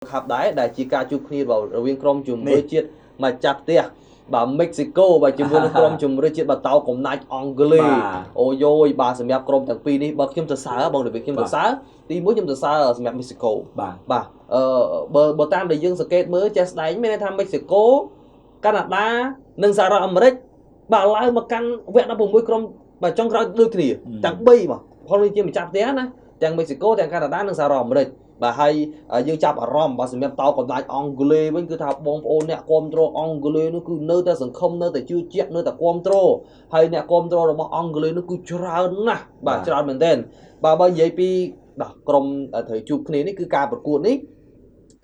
Cup ដែរដែលជាការជួបគ្នារវាងក្រុមជម្រើសជាតិម្ចាស់ផ្ទះបាទមិកស៊ីកូបាទជាមួយនឹងក្រុមជម្រើសជាតិបាទតោកំណាច់អង់គ្លេសអូយយបាទសម្រាប់ក្រុមទាំងពីរនេះបើខ្ញុំសរសើរបងខ្ញុំសរសើរទីមួយខ្ញុំសរសើរសម្រាប់មិកស៊ីកូបាទបាទបើតាមដែលយើងសង្កេតមើលចេះស្ដែងមានន័យថាមិកស៊ីកូកាណាដានិងសហរដ្ឋអាមេរិកបាទឡើងមកកាន់វគ្គ16ក្រុមបាទចុងក្រោយដូចគ្នាទាំង3បាទផលនេះជាម្ចាស់ផ្ទះណាទាំងមិកស៊ីកូទាំងកាណាដានិងសហរដ្ឋអាមេរិកបាទហើយយើងចាប់អារម្មណ៍បាទសម្រាប់តោកំណាច់អង់គ្លេសវិញគឺថាបងប្អូនអ្នកគាំទ្រអង់គ្លេសនោះគឺនៅតែសង្ឃឹមនៅតែជឿជាក់នៅតែគាំទ្រហើយអ្នកគាំទ្ររបស់អង់គ្លេសនោះគឺច្រើនណាស់បាទច្រើនមែនទែនបាទបើនិយាយពីបាទក្រុមត្រូវជួបគ្នានេះគឺការប្រកួតនេះ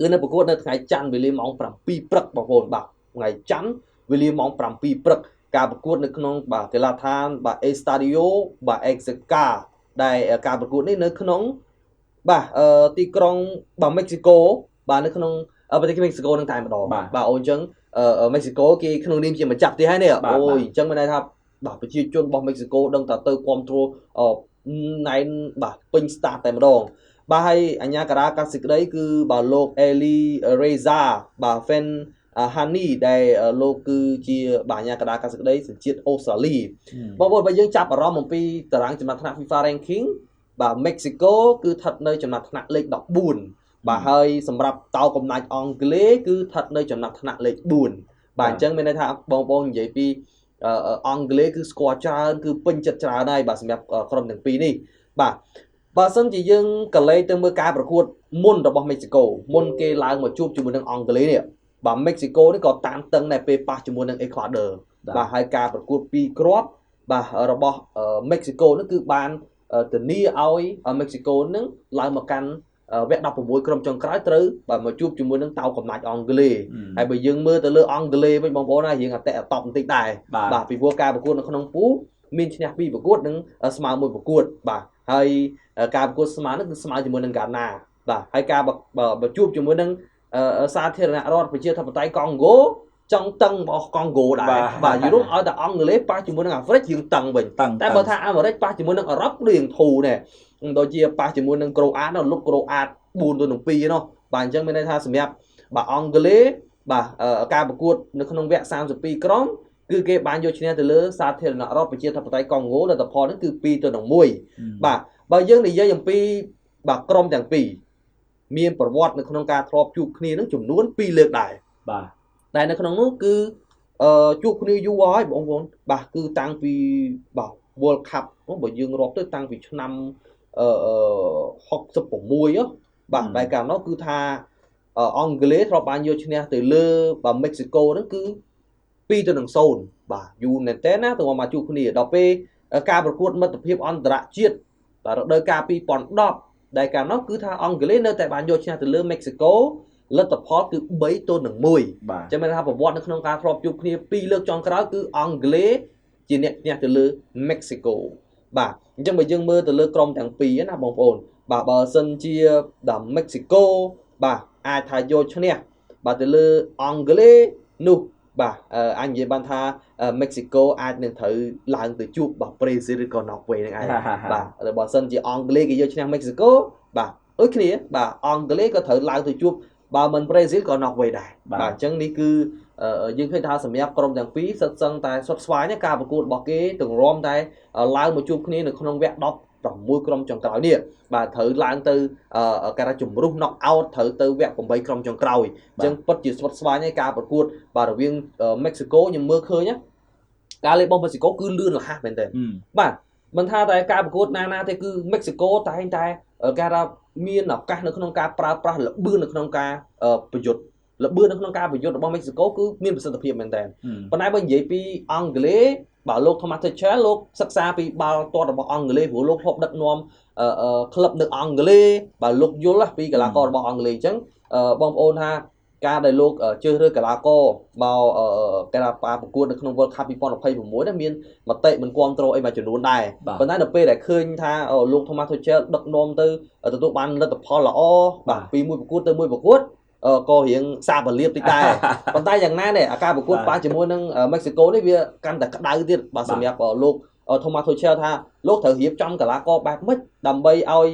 គឺនៅប្រកួតនៅថ្ងៃច័ន្ទវេលាម៉ោង7ព្រឹកបងប្អូនបាទថ្ងៃច័ន្ទវេលាម៉ោង7ព្រឹកការប្រកួតនៅក្នុងបាទកីឡដ្ឋានបាទ Estadio បាទ Azteca ដែលការប្រកួតនេះនៅក្នុងបាទទីក្រុងបាទមិកស៊ីកូបាទនៅក្នុងប្រទេសមិកស៊ីកូនឹងតែម្ដងបាទអូអញ្ចឹងមិកស៊ីកូគេក្នុងនាមជាម្ចាស់ផ្ទះហើយនេះអូយអញ្ចឹងមានន័យថាបាទប្រជាជនរបស់មិកស៊ីកូដឹងតែទៅគ្រប់គ្រងណែនបាទពេញស្តាតតែម្ដងបាទហើយអញ្ញាការាកាត់សេចក្តីគឺបាទលោកអេលីរេហ្សាបាទហ្វេនហានីដែលលោកគឺជាបាទអញ្ញាការាកាត់សេចក្តីសញ្ជាតិអូស្ត្រាលីបងប្អូនបើយើងចាប់អារម្មណ៍អំពីតារាងចំណាត់ថ្នាក់ FIFA Ranking បាទមិកស៊ីកូគឺស្ថិតនៅចំណាត់ថ្នាក់លេខ14បាទហើយសម្រាប់តោកំណាច់អង់គ្លេសគឺស្ថិតនៅចំណាត់ថ្នាក់លេខ4បាទអញ្ចឹងមានន័យថាបងប្អូននិយាយពីអង់គ្លេសគឺស្គាល់ច្រើនគឺពេញចិត្តច្រើនហើយបាទសម្រាប់ក្រុមទាំងពីរនេះបាទបើសិនជាយើងកលេទៅមើលការប្រកួតមុនរបស់មិកស៊ីកូមុនគេឡើងមកជួបជាមួយនឹងអង់គ្លេសនេះបាទមិកស៊ីកូនេះក៏តាមតឹងដែរពេលប៉ះជាមួយនឹងអេក្វាឌ័របាទហើយការប្រកួតពីរគ្រាប់បាទរបស់មិកស៊ីកូនេះគឺបានធានាឲ្យមិកស៊ីកូនឹងឡើងមកកាន់វគ្គ16ក្រុមចុងក្រោយត្រូវបាទមកជួបជាមួយនឹងតោកំណាច់អង់គ្លេសហើយបើយើងមើលទៅលើអង់គ្លេសវិញបងប្អូនណារៀងអតិអតប់បន្តិចដែរបាទពីព្រោះការប្រកួតនៅក្នុងពូមានឈ្នះ2ប្រកួតនិងស្មើ1ប្រកួតបាទហើយការប្រកួតស្មើនោះគឺស្មើជាមួយនឹងហ្គាណាបាទហើយការប្រជួបជាមួយនឹងសាធារណរដ្ឋប្រជាធិបតេយ្យកង់ហ្គោចង់តឹងរបស់កង់ហ្គោដែរបាទយល់ឲ្យតែអង់គ្លេសប៉ះជាមួយនឹងអាហ្វ្រិកយើងតឹងវិញតែបើថាអាមេរិកប៉ះជាមួយនឹងអឺរ៉ុបរៀងធូរដែរដូចជាប៉ះជាមួយនឹងក្រូអាតនោះលុបក្រូអាត4-2នោះបាទអញ្ចឹងមានន័យថាសម្រាប់បាទអង់គ្លេសបាទការប្រកួតនៅក្នុងវគ្គ32ក្រុមគឺគេបានយកឈ្នះទៅលើសាធារណរដ្ឋប្រជាធិបតេយ្យកង់ហ្គោលទ្ធផលនេះគឺ2-1បាទបើយើងនិយាយអំពីបាទក្រុមទាំងពីរមានប្រវត្តិនៅក្នុងការធ្លាប់ជួបគ្នានឹងចំនួន2លើកដែរបាទតែនៅក្នុងនោះគឺជួបគ្នាយូរហើយបងប្អូនបាទគឺតាំងពីបាទ World Cup បើយើងរាប់ទៅតាំងពីឆ្នាំ66បាទតែកាលនោះគឺថាអង់គ្លេសធ្លាប់បានយកឈ្នះទៅលើបាទមិកស៊ីកូហ្នឹងគឺ2-0បាទយូរមែនតើណាទៅមកជួបគ្នាដល់ពេលការប្រកួតមិត្តភាពអន្តរជាតិបាទរដូវកាល2010ដែលកាលនោះគឺថាអង់គ្លេសនៅតែបានយកឈ្នះទៅលើមិកស៊ីកូលទ្ធផលគឺ3-1ចាំមានថាប្រវត្តិនៅក្នុងការធ្លាប់ជួបគ្នាពីរលើកចុងក្រោយគឺអង់គ្លេសជាអ្នកឈ្នះទៅលើមិកស៊ីកូបាទអញ្ចឹងបើយើងមើលទៅលើក្រុមទាំងពីរណាបងប្អូនបាទបើសិនជាដល់មិកស៊ីកូបាទអាចថាយកឈ្នះបាទទៅលើអង់គ្លេសនោះបាទអញនិយាយបានថាមិកស៊ីកូអាចនឹងត្រូវឡើងទៅជួបបាទប្រេស៊ីលឬក៏ណ័រវេហ្នឹងឯងបាទបើសិនជាអង់គ្លេសគេយកឈ្នះមិកស៊ីកូបាទដូចគ្នាបាទអង់គ្លេសក៏ត្រូវឡើងទៅជួបបើមិនប្រេស៊ីលក៏ណ័រវេដែរបាទអញ្ចឹងនេះគឺយើងឃើញថាសម្រាប់ក្រុមទាំងពីរសិតសឹងតែស្វិតស្វាញការប្រកួតរបស់គេទាំងរំតែឡើងមកជួបគ្នានៅក្នុងវគ្គ16ក្រុមចុងក្រោយនេះបាទត្រូវឡើងទៅគេថាជំរុះ knock out ត្រូវទៅវគ្គ8ក្រុមចុងក្រោយអញ្ចឹងពិតជាស្វិតស្វាញហើយការប្រកួតបាទរវាងមិកស៊ីកូខ្ញុំមើលឃើញណាការលេងរបស់មិកស៊ីកូគឺលឿនរហ័សមែនទែនបាទមិនថាតែការប្រកួតណាណាទេគឺមិកស៊ីកូតែងតែគេថាមានឱកាសនៅក្នុងការប្រើប្រាស់ល្បឿននៅក្នុងការប្រយុទ្ធល្បឿននៅក្នុងការប្រយុទ្ធរបស់មិកស៊ីកូគឺមានប្រសិទ្ធភាពមែនទែនប៉ុន្តែបើនិយាយពីអង់គ្លេសបាទលោក Thomas Tuchel លោកសិក្សាពីបាល់ទាត់របស់អង់គ្លេសព្រោះលោកធ្លាប់ដឹកនាំក្លឹបនៅអង់គ្លេសបាទលោកយល់ពីកីឡាកររបស់អង់គ្លេសអញ្ចឹងបងប្អូនថាការដែលលោកជ្រើសរើសកីឡាករមកគេថាប្រកួតនៅក្នុង World Cup 2026នេះមានមតិមិនគាំទ្រអីមួយចំនួនដែរប៉ុន្តែនៅពេលដែលឃើញថាលោក Thomas Tuchel ដឹកនាំទៅទទួលបានលទ្ធផលល្អបាទពីមួយប្រកួតទៅមួយប្រកួតក៏រៀងសាបលៀបតិចដែរប៉ុន្តែយ៉ាងណានេះអាការប្រកួតប៉ះជាមួយនឹងមិកស៊ីកូនេះវាកាន់តែក្តៅទៀតបាទសម្រាប់លោក Thomas Tuchel ថាលោកត្រូវរៀបចំកីឡាករបែបម៉េចដើម្បីឲ្យ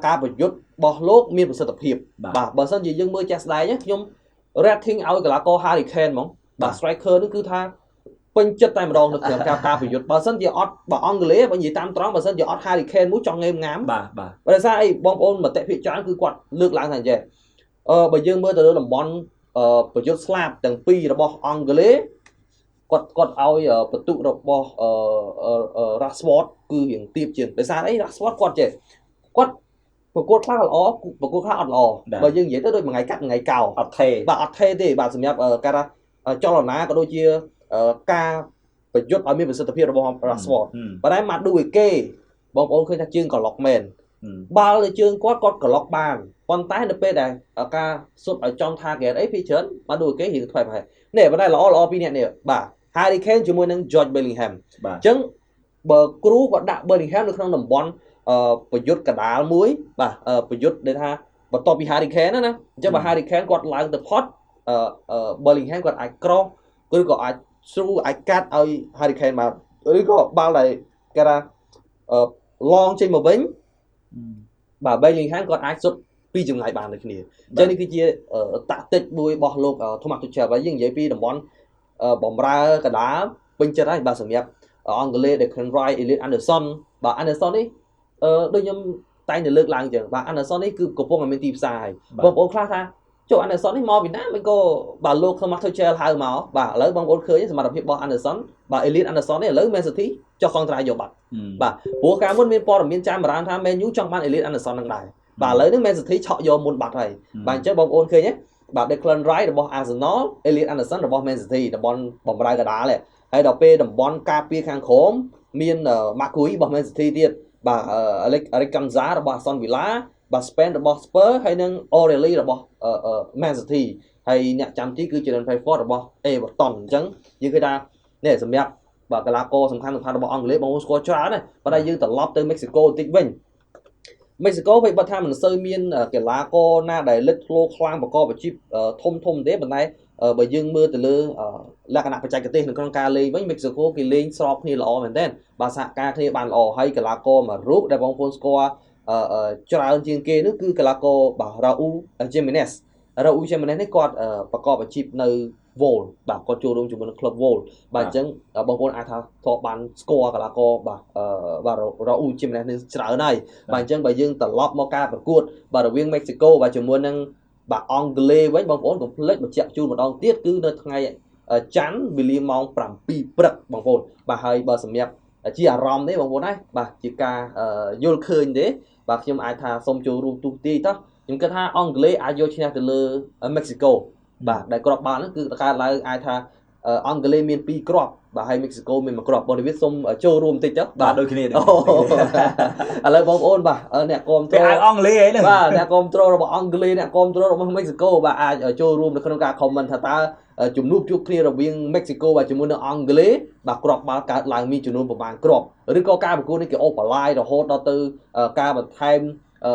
ការប្រយុទ្ធរបស់លោកមានប្រសិទ្ធភាពបាទបើសិនជាយើងមើលចាស់ស្ដែងខ្ញុំ rating ឲ្យកីឡាករ Harry Kane ហ្មងបាទ striker នេះគឺថាពេញចិត្តតែម្ដងនៅក្នុងការប្រយុទ្ធបើសិនជាអត់បើអង់គ្លេសបើនិយាយតាមត្រង់បើសិនជាអត់ Harry Kane មួយចង់ងេមងាមបាទបាទបើដោយសារអីបងប្អូនមតិភាគច្រើនគឺគាត់លើកឡើងថាអញ្ចេះបើយើងមើលទៅលើតំបន់ប្រយុទ្ធស្លាបទាំងពីររបស់អង់គ្លេសគាត់ឲ្យបន្ទុករបស់ Rashford គឺរៀងទាបជាងដោយសារអី Rashford គាត់ចេះគាត់ប្រកួតខ្លះល្អប្រកួតខ្លះអត់ល្អបើយើងនិយាយទៅដូចមួយថ្ងៃកាត់មួយថ្ងៃកោអត់ថេបាទអត់ថេទេបាទសម្រាប់ការចលនាក៏ដូចជាការប្រយុទ្ធឲ្យមានប្រសិទ្ធភាពរបស់ Rashford ប៉ុន្តែម៉ាឌូអេកេបងប្អូនឃើញថាជើងក្លុកមែនបាល់លើជើងគាត់ក្លុកបានប៉ុន្តែនៅពេលដែលការសុទ្ធឲ្យចំ target អីពីច្រើនម៉ាឌូអេកេរៀងធ្វេសប្រហែលនេះប៉ុន្តែល្អពីរអ្នកនេះបាទ Harry Kane ជាមួយនឹង George Bellingham អញ្ចឹងបើគ្រូគាត់ដាក់ Bellingham នៅក្នុងតំបន់ប្រយុទ្ធកដាលមួយបាទប្រយុទ្ធដែលថាបន្ទាប់ពី Harry Kane ណាអញ្ចឹងបើ Harry Kane គាត់ឡើងទៅផុត Bellingham គាត់អាចក្រោះឬក៏អាចស្រូអាចកាត់ឲ្យ Harry Kane មកឬក៏បាល់ដែលគេថាឡងចេញមកវិញបាទ Bellingham គាត់អាចសុទ្ធពីចម្ងាយបានដូចគ្នាអញ្ចឹងនេះគឺជាតាក់ទិចមួយរបស់លោក Thomas Tuchel ហើយយើងនិយាយពីតំបន់បំរើកដាលពេញចិត្តហើយបាទសម្រាប់អង់គ្លេស Declan Rice Elliot Anderson បាទ Anderson នេះដូចខ្ញុំតែងតែលើកឡើងអញ្ចឹងបាទ Anderson នេះគឺកំពុងតែមានទីផ្សារហើយបងប្អូនខ្លះថាចុះ Anderson នេះមកពីណាមិនក៏បាទលោក Thomas Tuchel ហៅមកបាទឥឡូវបងប្អូនឃើញសមត្ថភាពរបស់ Anderson បាទ Elliot Anderson នេះឥឡូវ Man City ចុះកងត្រាយកបាត់បាទព្រោះកាលមុនមានព័ត៌មានចាំបារាំងថា Man U ចង់បាន Elliot Anderson នឹងដែរបាទឥឡូវនេះ Man City ឆក់យកមុនបាត់ហើយបាទអញ្ចឹងបងប្អូនឃើញទេបាទ Declan Rice របស់ Arsenal Elliot Anderson របស់ Man City តំបន់បំរើកដាលហើយដល់ពេលតំបន់ការពារខាងក្រោមមាន Marcui របស់ Man City ទៀតបាទ Eric Ganza របស់ Aston Villa បាទ Spain របស់ Spurs ហើយនិង O'Reilly របស់ Man City ហើយអ្នកចាំទីគឺ Jordan Pickford របស់ Everton អញ្ចឹងយើងឃើញថានេះសម្រាប់បាទកីឡាករសំខាន់ៗរបស់អង់គ្លេសបងប្អូនស្គាល់ច្រើនណាប៉ុន្តែយើងត្រឡប់ទៅមិចស៊ីកូបន្តិចវិញមិចស៊ីកូវិញបើថាមិនសូវមានកីឡាករណាដែលលេចធ្លោខ្លាំងប្រកបអាជីពធំទេប៉ុន្តែបើយើងមើលទៅលើលក្ខណៈបច្ចេកទេសនៅក្នុងការលេងវិញមិចស៊ីកូគេលេងស្របគ្នាល្អមែនទែនបាទសហការគ្នាបានល្អហើយកីឡាករមួយរូបដែលបងប្អូនស្គាល់ច្រើនជាងគេនោះគឺកីឡាករបាទ Raul Jimenez Raul Jimenez នេះគាត់ប្រកបអាជីពនៅ Vol បាទគាត់ចូលរួមជាមួយនឹង Club Vol បាទអញ្ចឹងបងប្អូនអាចថាធ្លាប់បានស្គាល់កីឡាករបាទបាទ Raul Jimenez នេះច្រើនហើយបាទអញ្ចឹងបើយើងត្រឡប់មកការប្រកួតបាទរវាងមិចស៊ីកូបាទជាមួយនឹងបាទអង់គ្លេសវិញបងប្អូនកុំភ្លេចបញ្ជាក់ជូនម្ដងទៀតគឺនៅថ្ងៃច័ន្ទវេលាម៉ោង7ព្រឹកបងប្អូនបាទហើយបើសម្រាប់ជាអារម្មណ៍ទេបងប្អូនណាបាទជាការយល់ឃើញទេបាទខ្ញុំអាចថាសូមចូលរួមទូទាយតោះខ្ញុំគិតថាអង់គ្លេសអាចយកឈ្នះទៅលើមិចស៊ីកូបាទដែលគ្រាប់បាល់ហ្នឹងគឺកើតឡើងអាចថាអង់គ្លេសមាន2គ្រាប់បាទហើយមិចស៊ីកូមាន1គ្រាប់បងឌីវីតសូមចូលរួមបន្តិចទៅបាទដូចគ្នាឥឡូវបងប្អូនបាទអ្នកគាំទ្រអង់គ្លេសអីហ្នឹងបាទអ្នកគាំទ្ររបស់អង់គ្លេសអ្នកគាំទ្ររបស់មិចស៊ីកូបាទអាចចូលរួមនៅក្នុងការ comment ថាតើជំនួបជួបគ្នារវាងមិចស៊ីកូបាទជាមួយនឹងអង់គ្លេសបាទគ្រាប់បាល់កើតឡើងមានចំនួនប្រមាណគ្រាប់ឬក៏ការប្រកួតនេះគេអូបឡាយរហូតដល់ទៅការបន្ថែម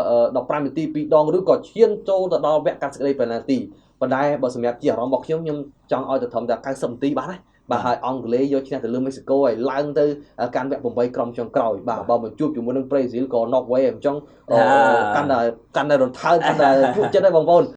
15នាទី2ដងឬក៏ឈានចូលទៅដល់វគ្គកាត់សេចក្តីប៉េណាល់ទីប៉ុន្តែបើសម្រាប់ជាអារម្មណ៍របស់ខ្ញុំខ្ញុំចង់ឲ្យទៅត្រឹមតែ90នាទីបាទណាបាទហើយអង់គ្លេសយកឈ្នះទៅលើមិចស៊ីកូឲ្យឡើងទៅកាន់វគ្គ8ក្រុមចុងក្រោយបាទបើមិនជួបជាមួយនឹងប្រេស៊ីលក៏ណ័រវេអញ្ចឹងកាន់តែរន្ធើបកាន់តែជក់ចិត្តហើយបងប្អូន